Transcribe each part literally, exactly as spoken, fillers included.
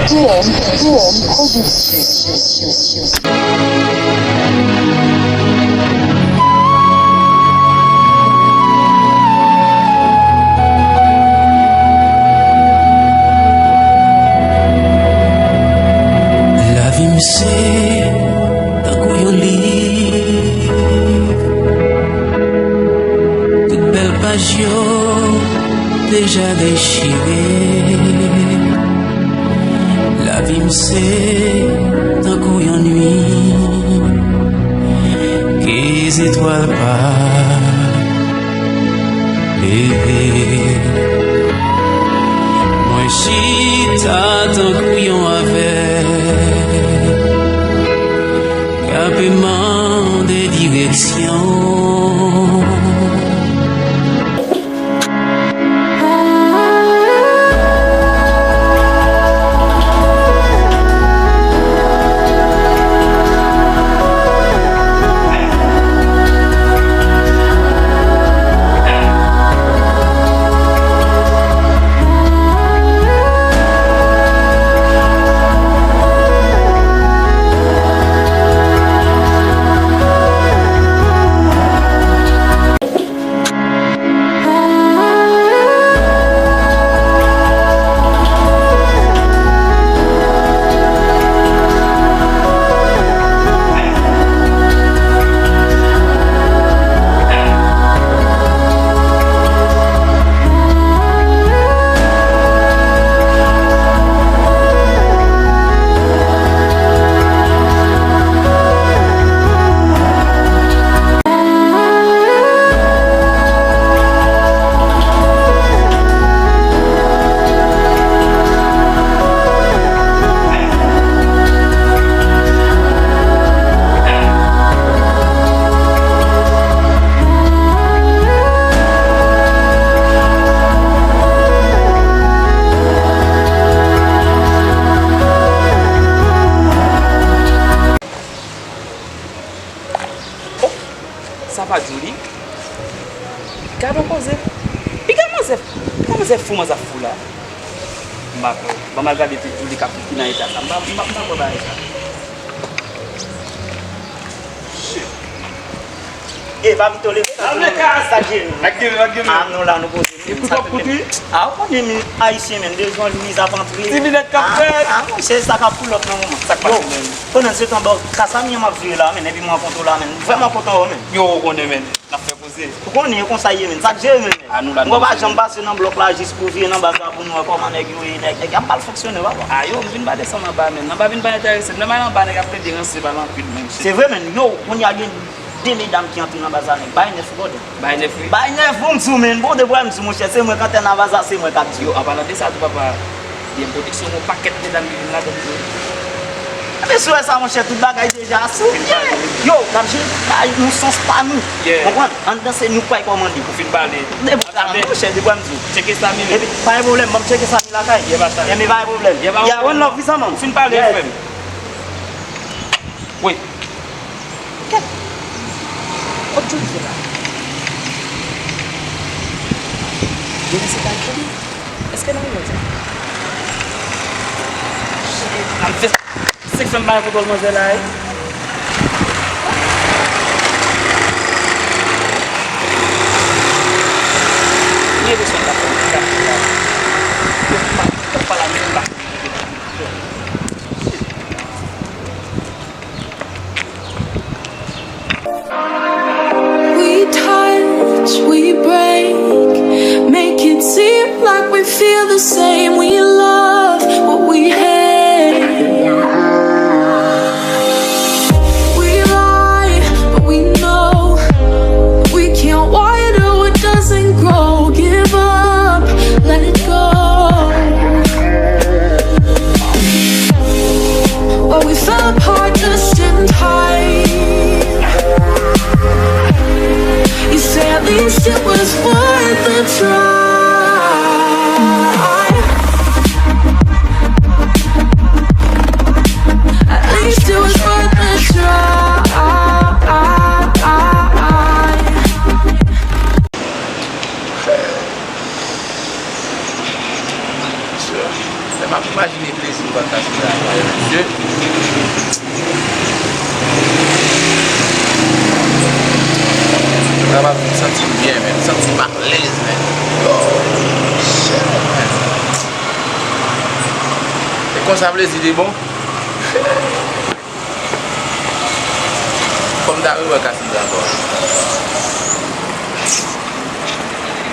T M, T M Production. Lavi m se tankou yon liv. Tout bèl paj yo deja dechire. Lavi m se tankou yon nuit ke zetwal pa leve. Mwen chita tankou yon avèg k ape mande direksyon. Oh, sa pa Djouly. Gade yon koze. Piga manzè, piga manzè fou, manzè fou la. M pa kwè. Ban m al gade ti Djouly k ap fouti nan eta sa. M pa, m pa, m pa kwè bagay sa. Shit. E, pa pito leve sa. Sa k gen nou? Ak gen nou, ak gen nou. Ah, nou la, nou poze. E pou sa tout kout, wi. Ah, ou konnen, men, Ayisyen, men, bezwen lwiz ap antre. Ti linèt k ap fèt. Ah, ah, monchè, sa k ap pull up nan moman. Sa k pase, men? Pandan se tan, bò, ka sa m ap vire la, men, epi m rankontre w la, men. Vrèman kontan wè w, men. Yo, ou konnen, men. N ap fè koze. Ou konnen, e konsa ye, men. Sa k jere, men. Ah, nou la, nou pa janm pase nan blòk la jis pou vire nan baz la pou nou wè kòman nèg yo ye, nèg, nèg y ap mal fonksyone, papa. Ah, yo, m vin pa desann anba, men. Anba vin pa enterese m. Lè m al anba, nèg ap plede ranse, pale anpil, men. Se vre, men. Yo, kounye a gen de medam ki antre nan baz la, nèg. Bay nèf, brother. Bay nèf, wi. Bay nèf, wi, m di w, men. Bon, de pwè, m di w, monchè, se mwen k antèn nan baz la, se mwen k ap di w. Yo, an palan de sa tou, papa, D M Production, yon pakèt medam ki vin ladan l tou. Ebyen, si w wè sa, monchè, tout bagay deja asou byen. Yo, n ap jwe, ay, nou sans pa nou. Yeah. Konprann? Ann danse, nou pral kòmande. Ou fin pale. De pwè, monchè, de pwè, m di w. Tcheke Samy. Epi, pa gen pwoblèm, ban m tcheke Samy lakay. Yeah, pa sa. Ebyen, pa gen pwoblèm. Yeah, pa gen pwoblèm. Yeah, one love, wi, zanmi. Ou fin pale, frè m. Wi. Kèt! Kot Djouly ye la? Djouly se pa Djouly? Èske nou wè sa? Shit, m fè senk fè m pa gen kontwòl manzè la, wi. Mwen bezwen ta fè yon ti kafe la. Yo pa, yo pa la menm ba. We touch, we break, make it seem like we feel the same. We love what we hate. We lie, but we know we can't water what doesn't grow. Give up. Plezi m pa ka sou la, mesye. Sa va fè m santi m byen, men. M santi m alèz, men. Oh, shit, man. E konsa plezi te bon? Fò m ta rewè Cassandra ankò.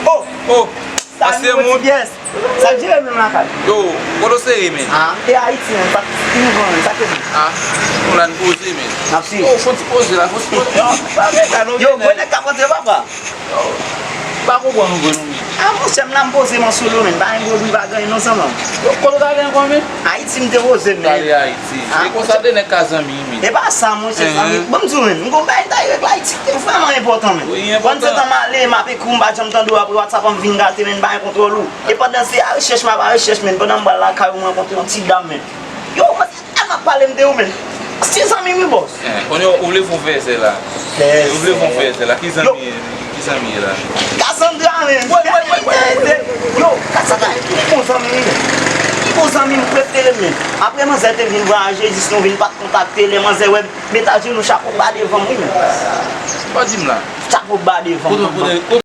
Oh! Oh! Salut, mon ti pyès. Sa k jere menm lakay? Yo, kote w sere, men? Ah, m te Ayiti, men, m pa t fin van, men, sa k te di? Ah, nou la n poze, men. N ap swiv. Yo, fon ti poze la, fon ti poze. Yo, pa gen sa, non, yo, gen gwo nèg k ap rantre, papa. Yo, m pa konprann ou vre, non, men. Ah, monchè, m la, m poze m an solo, men. Pa gen gwo bri, pa gen anyen, non, zanmi. Yo, kote w t ale ankò, men? Ayiti, m te poze m, men. T ale Ayiti. Ah, e konsa de nèg ka zanmi, men. E pa sa, monchè, zanmi. Bon, m di w, men, m gon bagay m ta regle Ayiti, ki te vrèman enpòtan, men. Wi, enpòtan. Pandan se tan m ale, m ap ekri w, m pa janm tande w, apre WhatsApp an m vin gate, men, m pa gen kontwòl ou. E pandan se a rechèch m ap a rechèch, men, pandan m pral lakay ou, m rankontre yon ti dam, men. Yo, mwen, tèlman ap pale m de ou, men. Se zanmi m wi, bòs. Eh, kounye a, ou vle fè yon fèzè la. Fèzè. Ou vle fè yon fèzè la. Ki zanmi, ki zanmi ye la? Cassandra, men. Woy, woy, woy, woy. Yo, Cassandra, ki bon zanmi m, men. Ki bon zanmi m prefere m, men. Apre manzè te vin vwayaje, jis nou vin pa t kontakte, lè manzè wè m, met ajenou, chapo ba devan m, wi, men. Sa w di m la? Chapo ba devan m. Kote, kote, kote?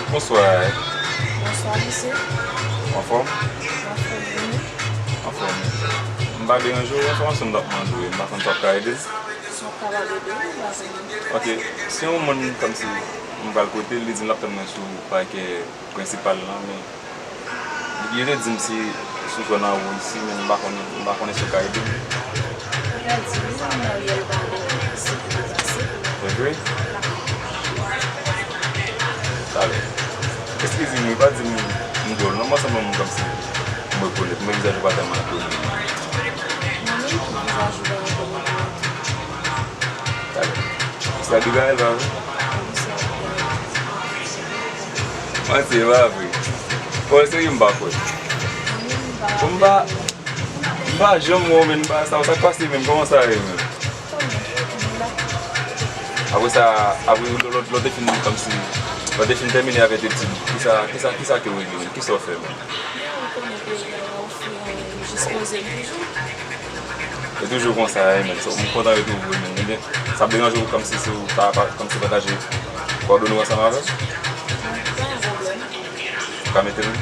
Bonswa. Bonswa, mesye. Ou anfòm? Anfòm, wi. Anfòm. M pa deranje w, enfòmasyon m t ap mande w, m pa konn si w ap ka ede m. Si w ap kapab ede m, m pa konnen. Ok, si yon moun kòmsi m pral kote l, li di m l ap tann mwen sou pakè prensipal lan, men li te di m si sou zòn anwo isi, men m pa konnen, m pa konnen si w ka ede m. Ou pèdi wi, m nan riyèl Vale, se pi fasil. Se vre? Talè. Eskize m wi, pa di m m dwòl non, m sanble yon moun kòmsi m rekonèt, men vizaj ou pa tèlman enkoni. Mwen menm tou, vizaj ou pa enkoni. Talè. Se Abigail, pa vre? Wi, se Abigail. Manti, e pa vre. Bon, serye, m pa kwè. Bon, m pa, m pa janm wè w, men m pa, sa, sa k pase menm, kòman sa ye menm? Apre sa, apre lè, lè, lè w te fin, kòmsi, lè w te fin tèmine avèk etid ou, kisa, kisa, kisa ke w regle menm? Kisa w fè menm? Mwen konnen ke lè w fin jis poze m toujou. E toujou konsa, wi, men. So, m kontan retwouve w, men. Ebyen, sa ap deranje w kòmsi si w ta, pa, kòmsi pataje kòdone w ansanm avè m? Pa gen pwoblèm. Ou ka mete l?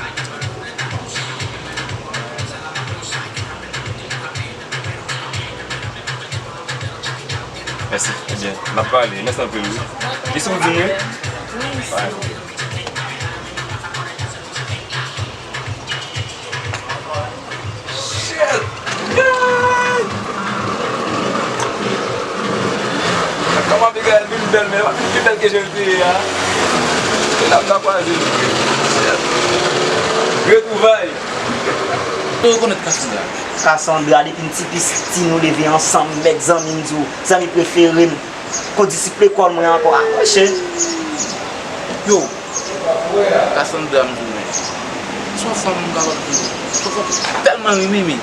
Mèsi. Ebyen, n ap pale. Mèsi anpil, wi. E si w di m wi? Wi, si w di m. Shit! God! Kòman Abigail vin bèl, men pa vin pi bèl ke jan l te ye a. E la m ta kwaze l vre. Shit! Retwouvay! Ou rekonèt Cassandra? Cassandra, depi m ti piti, nou leve ansanm, mèt zanmi m di w, zanmi prefere m. Kondisip lekòl mwen ankò. Ah, monchè. Yo, Cassandra, m di w, men. Se yon fanm m kapab di w. Se yon fanm m tèlman renmen, men.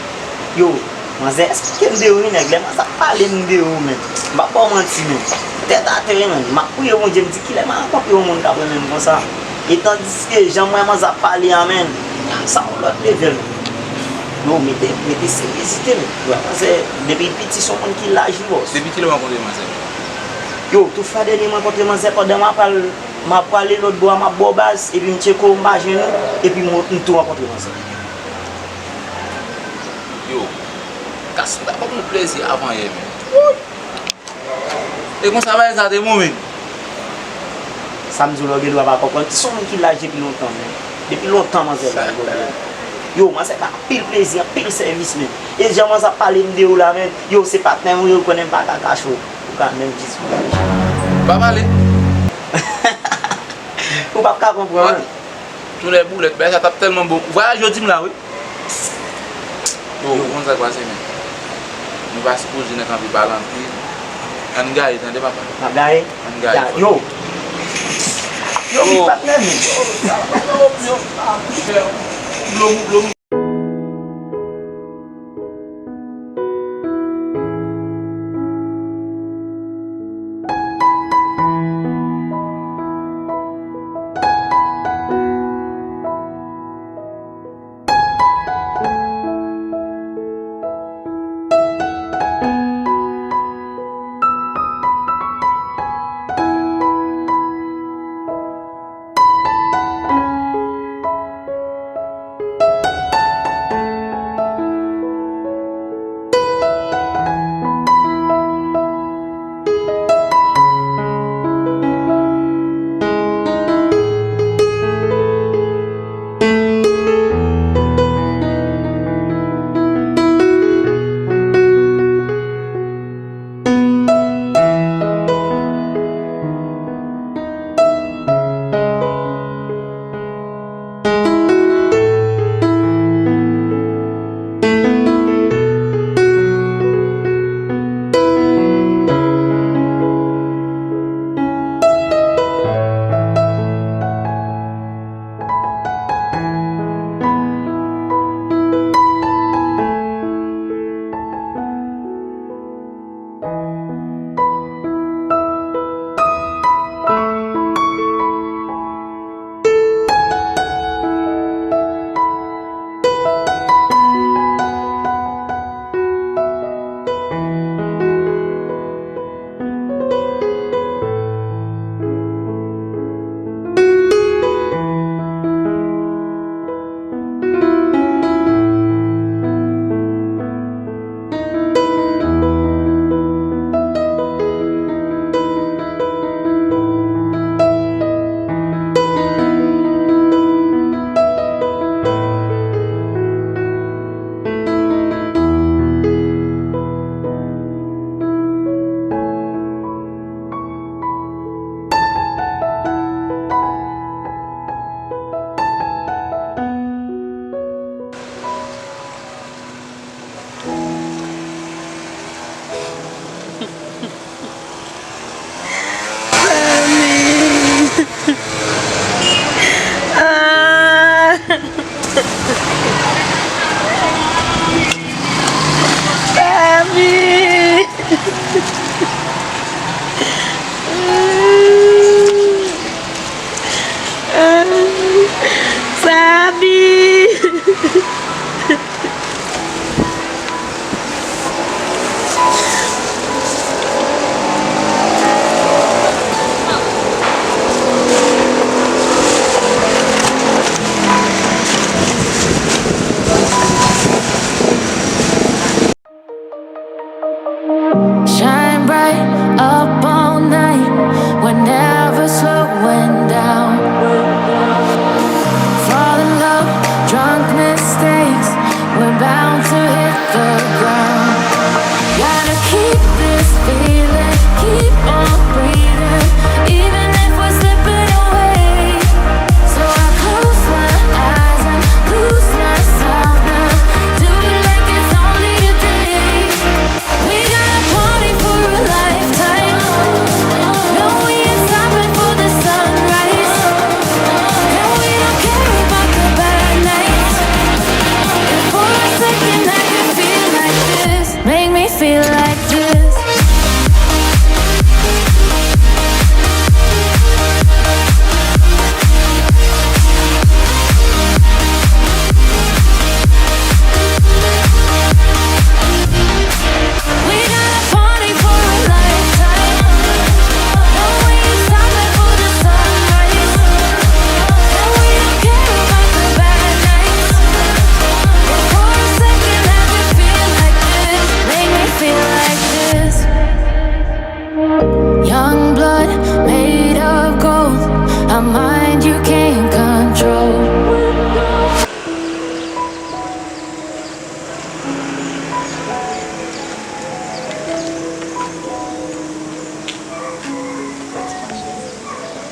Yo, manzè, esplike m de ou, wi, nèg. Lè manzè ap pale m de ou, men. M p ap ba w manti, men. Tèt atè, wi, men. M ap priye Bondye, m di, kilè m a rankontre yon moun k ap renmen m konsa? E tandiske jan m wè manzè ap pale a, men. Sa yon lòt level. Yo, mete, mete seryezite, men. Wè, manzè, depi l piti, se yon moun ki laj, wi, bòs. Depi kilè w rankontre manzè? Yo, tout fwa dènye m rankontre manzè pandan m ap al, m ap prale lòt bò a, m ap ba w baz, epi m tcheke w, m pa jwenn ou, epi m, m tou rankontre manzè. Yo, Cassandra ban m yon plezi avanyè, men. Woy! E konsa bagay sa te bon, men. Sa m di w la, w gen dwa pa konprann. Ki se yon moun ki laj depi lontan, men. Depi lontan manzè laj, bro. Yo, manzè fè anpil plezi, anpil sèvis menm. E jan manzè ap pale m de ou la menm, yo, se patnè m ou ye, ou konnen m pa ka kache w. Ou ka menm jis. Pa pale. Ou p ap ka konprann. Tou lè boulèt, bagay sa t ap tèlman bon. Vwayaj yo di m la, wi. Yo, ou konn sa k pase, men. Nou pa sipoze nan kanpe pale anpil. Ann gaye, tande, papa. N ap gaye? Ann gaye, yo. Yo, yo, yo, yo, yo, yo, yo, yo, yo, yo, yo,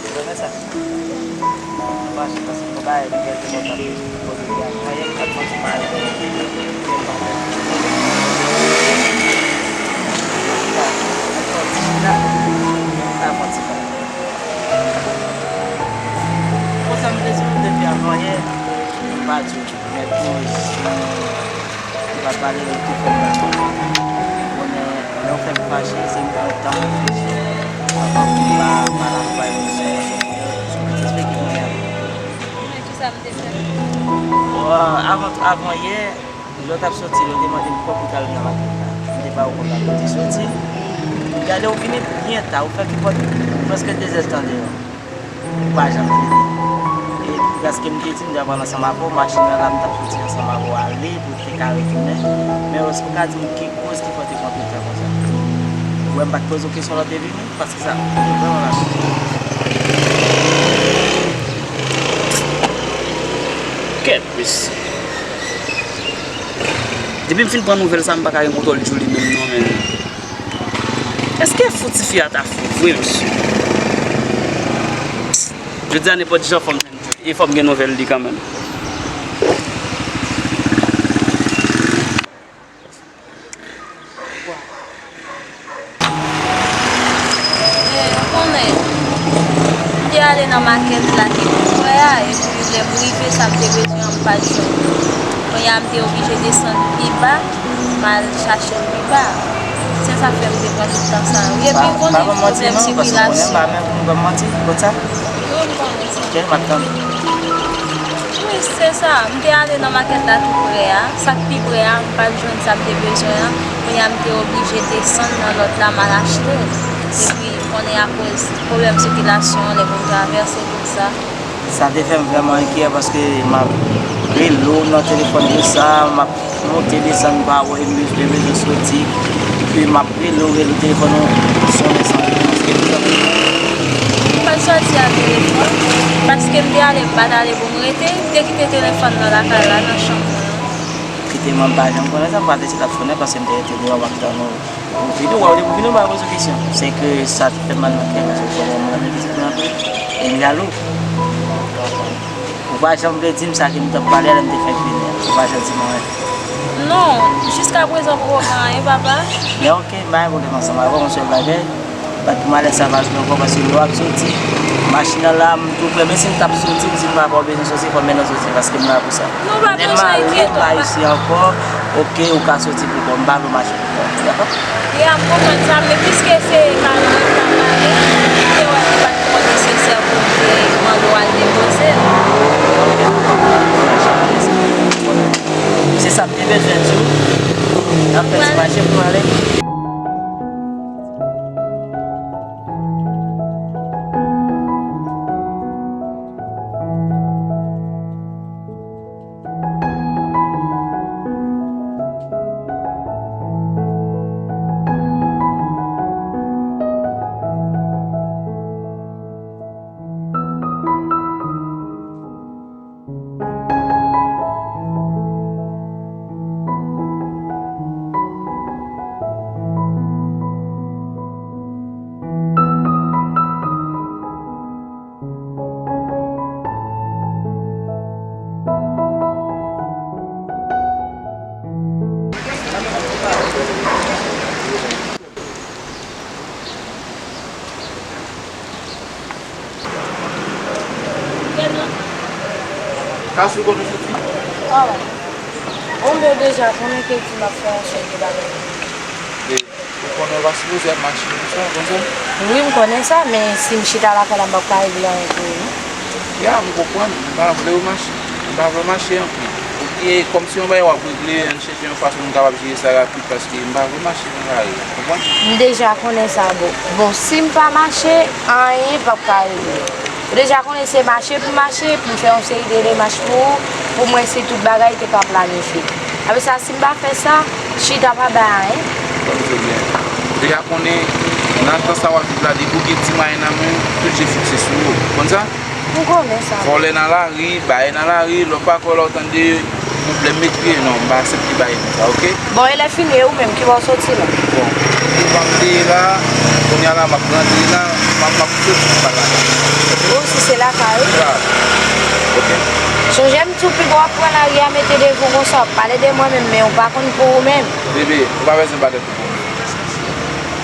Ou konnen sa? Ou mache paske ou pa gen kèlke mòt ap poze kè a. Mwen, yè, m t ap santi m alèz. Sa fè ti pa. Konsa m te sou depi avanyè, m pa di w, men kouz. Li pa pale, li te fè m mal. Konnen, lè w fè m fache, se yon tan reflechi. Anvan pou m pa pale avè w sou, sou, sou ti espè ki konnen. Men kisa m te fè? Bon, avan, avan yè, lè w t ap soti, lè w te mande m kòb pou t al nan makèt la. M te ba w kòb la pou w te soti. Gade, ou vini byen ta, ou fè ki pòt prèske de zè tan deyò. Ou pa janm vini. E paske m te di m t ap pral ansanm avè w, machin nan la m t ap soti ansanm avè w ale pou te ka retounen. Men èske w ka di m ki koz ki fè w te pran tout tan konsa? Ou wè m pa t poze w kesyon lè w te vini, paske sa, m te vrèman pa konprann. Kèt, mesye. Depi m fin pran nouvèl sa, m pa ka gen kontwòl Djoulie menm non, men. Èske fouti fi a ta fou vre, mesye? Jodi a, nenpòt jan, fò m jwenn Djoulie e fò m gen nouvèl li kanmenm. Ye, ou konnen, m te ale nan makèt la ki pi pre a, epi lè m rive, sa m te bezwen an, m pa t jwenn. Kounye a, m te oblije desann pi ba, m al chache l pi ba. Se sa fè m te pran tout tan sa a wi. Epi, ou konnen, pwoblèm sikilasyon. Wi, m konnen sa. Wi, se sa. M te ale nan makèt la tou pre a. Sa k pi pre a, m pa t jwenn sa m te bezwen an. Kounye a, m te oblije desann nan lòt la, m al achte l. Epi, ou konnen, akoz pwoblèm sikilasyon, lè pou m travèse, tout sa. Sa te fè m vrèman enkyè paske m ap rele w nan telefòn konsa, m ap monte desann pa wè, m bezwen, bezwen soti. Epi m ap rele w, rele w, telefòn ou sonnen san reponn. Èske ou janm reponn? M pa t soti ak telefòn, paske m te ale, m pa t ale pou m rete, m te kite telefòn nan lakay la, nan chanm mwen an. Kite mwen, m pa janm konnen sa, m pa t eseye ap sonnen paske m te rete deyò, m ap tann ou. Ou vini, ou pa vle pou vini, ou pa poze kesyon. Se ke sa te fè m mal nan kè, paske ou konnen mwen renmen pitit mwen anpil, e m jalou. Ou pa janm vle di m sa ke m t ap pale a lè m te fèk vini an. Ou pa janm di m anyen. Non, jiskaprezan poko gen anyen, papa. Men oke, m pa gen pwoblèm ansanm avè w, yon sèl bagay. Bat pou malè sa pa jwe ankò, paske lè w ap soti, machin nan la, m tou prè, men si m t ap soti, m di m pa pa w bezwen soti, fò m mennen w soti, paske m la pou sa. Non, pa bezwen enkyete w, pa isi ankò. Oke, ou ka soti pou kò w, m pa vle w mache pou kò w, dakò? Ya, m konprann sa, men piske se kado w t ap pale, m te wè li pa t twò nesesè pou m te mande w al depoze l. Se sa m te bezwen di w. N ap fè ti mache pou n ale. Kas ou konnen soti? Awa. Bon, bon, deja, konnen ke di m ap fè yon seri de bagay. E, ou konnen w pa sipoze ap mache konsa, konsa? Wi, m konnen sa, men si m chita lakay la, m p ap ka regle anyen pou ou, non. Ya, m konprann. M pa vle w mache. M pa vle w mache anpil. E kòm se yon bagay w ap regle, ann chèche yon fason pou n kapab jere sa rapid, paske m pa vle mache nan lari, w konprann? M deja konnen sa, bon. Bon, si m pa mache, anyen p ap ka regle. Ou deja konnen se mache pou mache, pou m fè yon seri de demach pou ou, pou m wè si tout bagay te ka planifye. Apre sa, si m pa fè sa, chita pa bay anyen. Bon, se byen. Ou deja konnen, nan tan sa w ap viv la, depi w gen ti mwayen nan men w, tout je fikse sou ou. Konn sa? M konnen sa. Vòlè nan lari, bagay nan lari, lè w pa kwè, lè w tande, Pwoblèm met pye, non, m pa aksepte bagay konsa, oke? Bon, e lè fini, e ou menm, ki bò w soti la? Bon, ou pa m deye la, kounye a la, m ap rantre la, m ap, m ap soti m pa la. Ou si se lakay ou? Sa, oke? Sonje m di w pi bò w ap pran lari a, mete devan w konsa, w ap pale de mwen menm, men ou pa konn pou ou menm. Bebe, ou pa bezwen pale pou ou menm.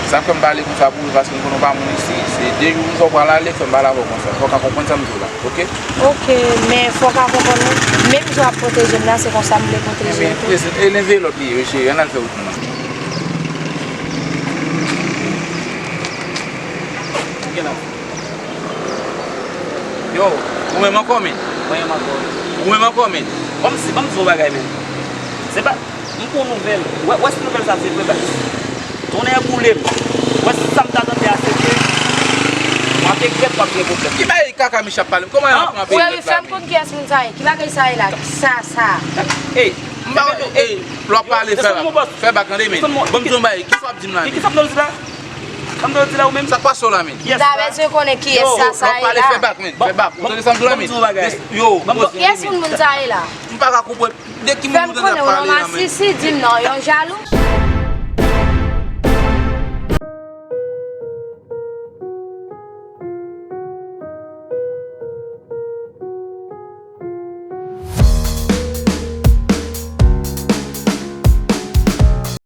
Sa fè m pale konsa pou ou, paske m konnen w pa moun isi. Se de jou m fè w pral ale, fè m pale avè w konsa. Fò w ka konprann sa m di w la, oke? Oke, men fò w ka konprann wi, menm jan w ap pwoteje m la, se konsa m vle pwoteje w tou. E leve lòt li ye, wi, cheri, ann al fè wout nou an. Yo, ou menm ankò, men. Mwen menm ankò. Ou menm ankò, men. Kòmsi, ban m di w yon bagay, men. Se pa, m gon nouvèl. Wè, wè si nouvèl sa se vre, baz. Tonnè boule m. Wè si sa m ta tande a se vre. W ap regrèt, w ap gen pwoblèm. Ki bagay kaka Michel ap pale? Kòman y ap pran peyi lòt la, men? Frè, fè m konn kiyès moun sa ye. Ki bagay sa ye la? Sa, sa. Ey, m pa, ey, lè w ap pale, fè bak. Fè bak, tande, men. Ban m di w yon bagay. Kisa w ap di m la, men? Kisa m di la? Sa m ta di la ou menm? Sa k pase w la, men? M ta bezwen konnen kiyès sa, sa ye la. Fè bak, men. Fè bak. Ou tande sa m di w la, men? Yo, kiyès moun, moun sa ye la? M pa ka konprann. De ki moun ou tande ap pale la, men? Fè m konnen, ou nan masisi, di m non, yon jalou.